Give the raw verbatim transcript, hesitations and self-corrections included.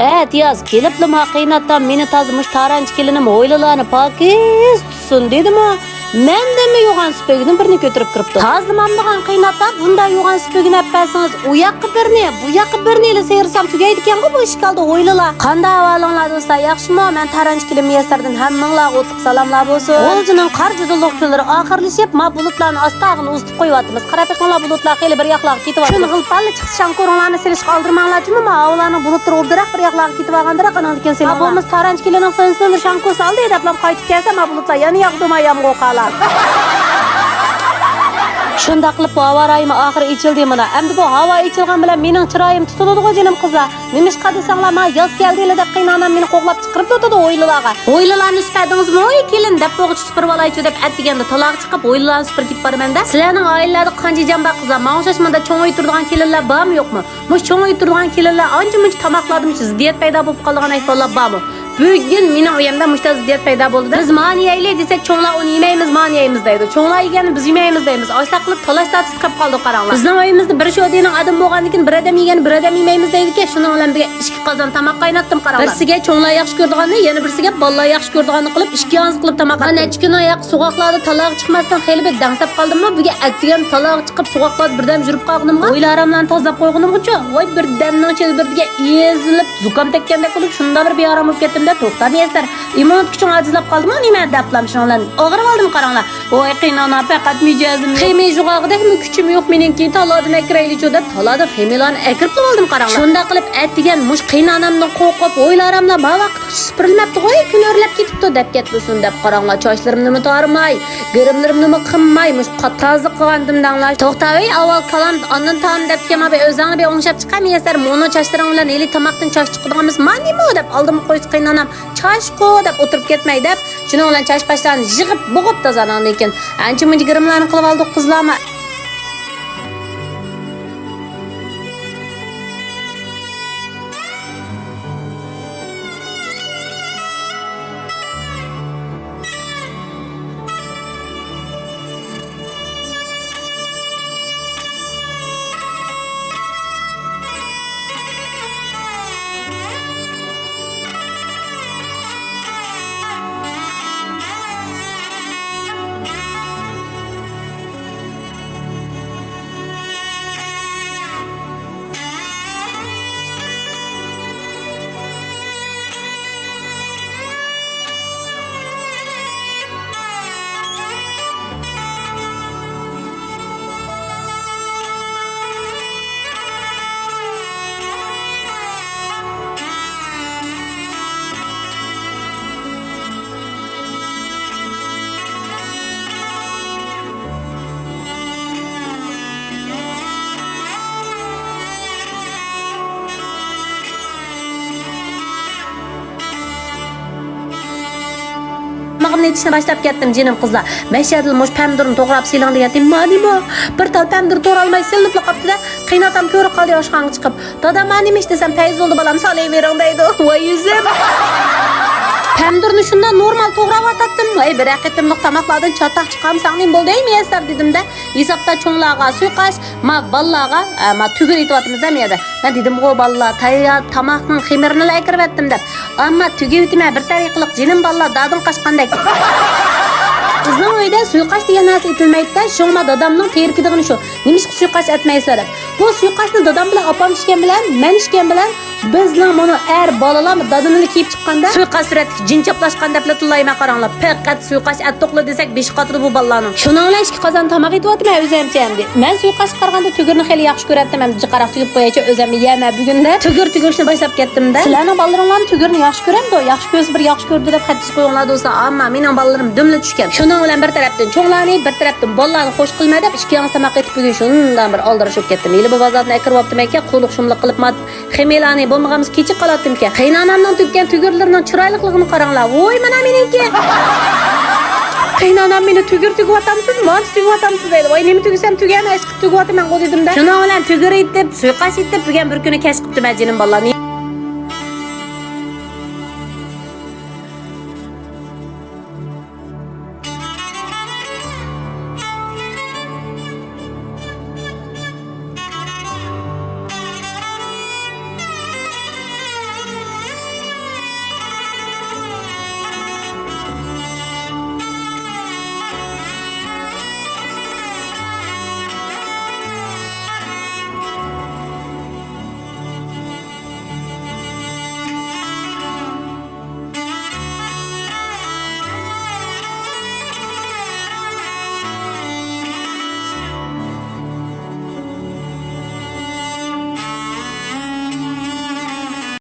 ئەتىياز كېلىپلا ما قېيىنئاتام مېنى تازا مۇشۇ تارانچى كېلىنىم ھويلىلارنى پاكىز تۇتسۇن دېدىمۇ، مەندىنمۇ يوغان سۈپۈرگىنىڭ بىرنى كۆتۈرۈپ كىرىپتۇ. تازىلىمامدىغان قېيىنئاتا، بۇنداق يوغان سۈپۈرگىنى ئەپ بەرسىڭىز، ئۇ ياققا بىرنى، بۇ ياققا بىرنى ئېلىسىيرىسام تۈگەيدىكەنغۇ بۇ ئىشىك ئالدى ھويلىلار. قانداق ئەھۋالىڭلار دوستلار، ياخشىمۇ؟ مەن تارانچى كېلىن مىيەسەردىن ھەممىڭلارغا ئوتلۇق سالاملار بولسۇن. غۇلجىنىڭ قار جۇدۇنلۇق كۈنلىرى ئاخىرلىشىپ، ما بۇلۇتلارنى ئاستا ئۇزىتىپ قويۇۋاتىمىز. قاراپ بېقىڭلار، بۇلۇتلار خېلى بىر ياقلارغا كېتىۋاتىدۇ. كۈن غىل-پاللا چىقسا، شاڭكۇرۇڭلارنى سېلىشقا ئالدىرىماڭلارچۇمۇ، ما ھاۋالارنىڭ بۇلۇتلىرى ئۇردىراق بىر ياقلارغا كېتىۋالغاندىراق، ئانىڭدىن كېيىن سېلىڭلار. بولمىسا تارانچى كېلىنىڭ سىنىسىنى شاڭكۇ سالدى دەپلا قايتىپ كەلسە، ما بۇلۇتلار يەنە ياغدۇ، ما يامغۇر قالار. شۇنداق قىلىپ، بۇ ھاۋا رايىمۇ ئاخىرى ئېچىلدى مانا. ئەمدى بۇ ھاۋا ئېچىلغان بىلەن مېنىڭ چىرايىم تۇتۇلىدىغۇ جېنىم قىزلار. نېمىشقا دېسەڭلار، ما ياز كەلدىلا دەپ قېيىنئانام مېنى قوغلاپ چىقىرىپ تۇرىدۇ ھويلىلارغا. ھويلىلارنى سۈپەتىڭىزمۇ، ھوي كېلىن، دەپ بوغۇچ سۈپۈرۈۋالايچۇ دەپ ئەتىگەندە تالاغا چىقىپ ھويلىلارنى سۈپۈرۈپ كېتىپ بارىمەن-دە. سىلەرنىڭ ئائىلىلەردە قانچە جان بار قىزلار؟ ماڭا ئوخشاش مۇندا چوڭ ئۆي تۇرىدىغان كېلىنلەر بارمۇ يوقمۇ؟ مۇشۇ چوڭ ئۆي تۇرىدىغان كېلىنلەر ئانچە مۇنچە تاماقلاردا مۇشۇ زىددىيەت پەيدا بولۇپ قالىدىغان ئەھۋاللار بارمۇ؟ بۈگۈن مېنىڭ ئۆيۈمدە مۇشۇنداق زىددىيەت پەيدا بولدى-دە. بىز مانى يەيلى دېسەك، چوڭلار ئۇنى يېمەيمىز، مانى يەيمىز دەيدۇ. چوڭلار يېگەننى بىز يېمەيمىز دەيمىز. ئاشۇنداق قىلىپ تالاش تارتىش قىلىپ قالدۇق، قاراڭلار. بىزنىڭ ئۆيىمىزدە بىر شودىنىڭ ئادىمى بولغاندىكىن، بىر ئادەم يېگەننى بىر ئادەم يېمەيمىز دەيدىكەن. شۇنىڭ بىلەن بىرگە ئىككى قازان تاماق قايناتتىم، قاراڭلار. بىرسىگە چوڭلار ياخشى كۆرىدىغاننى، يەنە بىرسىگە بالىلار ياخشى كۆرىدىغاننى قىلىپ، ئىككى ئاز قىلىپ تاماق. مەن نەچچە كۈن ئاياق سوغۇقلاردا تالاغا چىقماستىن خېلى بىر دەڭسەپ قالدىممۇ، بۈگۈن ئەتىگەن تالاغا چىقىپ سوغۇقلاردا بىردەم يۈرۈپ قالغىنىمغا، ھويلا-ھاراملارنى تازىلاپ قويغىنىمغىچۇ، ۋاي، بىردەمنىڭ ئىچىدە بىر دېگەن ئېزىلىپ، زۇكام تەگكەندەك بولۇپ، شۇنداق بىر بىئارام بولۇپ كەتتىم-دە، توختام ياسار. ئىممۇنىتېت كۈچۈڭ ئاجىزلاپ قالدىمۇ نېمە دەپلا شۇنىڭ بىلەن ئاغرىۋالدىم، قاراڭلار. ۋاي قېيىنئانا، پەقەت مىجەزىم يوق. خېمىر يۇغاغۇدەكمۇ كۈچۈم يوق مېنىڭكى، تالادىن ئەكىرەيلىچۇ دەپ، تالادىن خېمىرلارنى ئەكىرىپلا ئالدىم، قاراڭلار. شۇنداق قىلىپ ئەتىگەن مۇشۇ قېيىنئانامدىن قورقۇپ، ھويلا-ھاراملار ما ۋاقىت سۈپۈرۈلمەپتىغۇ، كۈن ئۆرلەپ كېتىپتۇ دەپ كەتمىسۇن دەپ، قاراڭلار، چاچلىرىمنىمۇ تارىماي، گىرىملىرىمنىمۇ قىمماي، مۇشۇ قاتازا قىلغانتىم دەڭلار. توختاۋەي، ئاۋۋال كالام، ئاندىن تام دەپتىكەن، ما بىر ئۆزۈڭنى بىر ئوڭشاپ چىقار مىيەسەر، مۇنۇ چاچلىرىڭ بىلەن ھېلى تاماقتىن چاچ چىقىدىغان بولسا، ما نېمە ئۇ دەپ ئالدىمغا قويسا قېيىنئانام، چاچقۇ دەپ ئولتۇرۇپ كەتمەي دەپ، شۇنىڭ بىلەن چاچ-پاچلارنى يىغىپ بوغۇپ تازا ئاناندىن كېيىن ئانچە-مۇنچە گىرىملارنى قىلىۋالدۇق قىزلارمۇ. تامىقىمنى ئېتىشنى باشلاپ كەتتىم، جېنىم قىزلار. مەشەدىلا مۇشۇ پەمىدۇرنى توغراپ سېلىڭ دېگەنتىم، ما نېمە؟ بىر تال پەمىدۇر توغرالماي سېلىنىپلا قاپتۇ-دە، قېيىنئاتام كۆرۈپ قالدى ئاشخانىغا چىقىپ. دادا، ما نېمە ئىش دېسەم، پەيزۇلدى بالام، سالىۋېرىڭ دەيدۇ. ۋاي يۈزۈم! پەمىدۇرنى شۇنداق نورمال توغراۋاتاتتىم. ۋاي، بىرەر قېتىملىق تاماقلاردىن چاتاق چىقارمىساڭ نېمە بولدى، ئەي مىيەسەر دېدىم-دە. ھېسابتا چوڭلارغا سۇيىقاش، ما بالىلارغا، ئە، ما تۈگۈر ئېتىۋاتىمىز-دە مۇ يەردە. مەن دېدىمغۇ، بالىلار، تەييار تاماقنىڭ خېمىرىنىلا ئەكىرىۋەتتىم دەپ. ئەمما تۈگۈۋېتىمەن بىر تەرىقىلىق، جېنىم بالىلار، دادىن قاچقاندەك. بىزنىڭ ئۆيدە سۇيىقاش دېگەن نەرسە ئېتىلمەيدۇ-دە، شۇڭا دادامنىڭ تېرىكىدىغىنى شۇ. نېمىشقا سۇيىقاش ئەتمەيسىلەر دەپ. بۇ سۇيىقاشنى دادام بىلەن ئاپام ئىچكەن بىلەن، مەن ئىچكەن بىلەن، بىزنىڭ مۇنۇ ئەر بالىلار دادىنىلا كىيىپ چىققاندا، سۇيىقاش سۈرەتتىكى جىن چاپلاشقان دەپلا تىللايمەن، قاراڭلار. پەقەت سۇيىقاش ئەتتۇقلا دېسەك، بېشى قاتىدۇ بۇ بالىلارنىڭ. شۇنىڭ بىلەن ئىككى قازان تاماق ئېتىۋاتىمەن ئۆزۈمچە ئەمدى. مەن سۇيىقاشقا قارىغاندا تۈگۈرنى خېلى ياخشى كۆرەتتىم. ئەمدى جىقاراق تۈگۈپ قويايچۇ، ئۆزۈممۇ يەيمەن بۈگۈندە. تۈگۈر تۈگۈرۈشنى باشلاپ كەتتىم-دە. سىلەرنىڭ بالىلىرىڭلارمۇ تۈگۈرنى ياخشى كۆرەمدۇ؟ ياخشى كۆرسە بىر ياخشى كۆردى دەپ خەت يېزىپ قويۇڭلار دوستلار. ئەمما مېنىڭ بالىلىرىم دۈملا چۈشكەن. شۇنىڭ بىلەن بىر تەرەپتىن چوڭلارنى، بىر تەرەپتىن بالىلارنى خوش قىلماي دەپ، ئىككى ياڭزا تاماق ئېتىپ بۈگۈن شۇنداق بىر ئالدىراش بولۇپ كەتتىم. ھېلى بۇ بازاردىن ئەكىرىۋاپتىمەنكەن، قۇلۇق شۇملۇق قىلىپ، ما خېمىرلارنى بولمىغانمىز كېچىك قالاتتىمكەن. قېيىنئانامنىڭ تۈگكەن تۈگۈرلىرىنىڭ چىرايلىقلىقىنى قاراڭلار. ۋوي، مانا مېنىڭكى. قېيىنئانام مېنى تۈگۈر تۈگۈۋاتامسىز، مانتا تۈگۈۋاتامسىز دەيدۇ. ۋاي، نېمە تۈگىسەم تۈگىگەن ئىش قىلىپ تۈگىۋاتىمەنغۇ دېدىم-دە. شۇنىڭ بىلەن تۈگۈر ئېتىپ، سۇيىقاش ئېتىپ، بۈگۈن بىر كۈنى كەچ قىپتىمەن جېنىم بالىلار.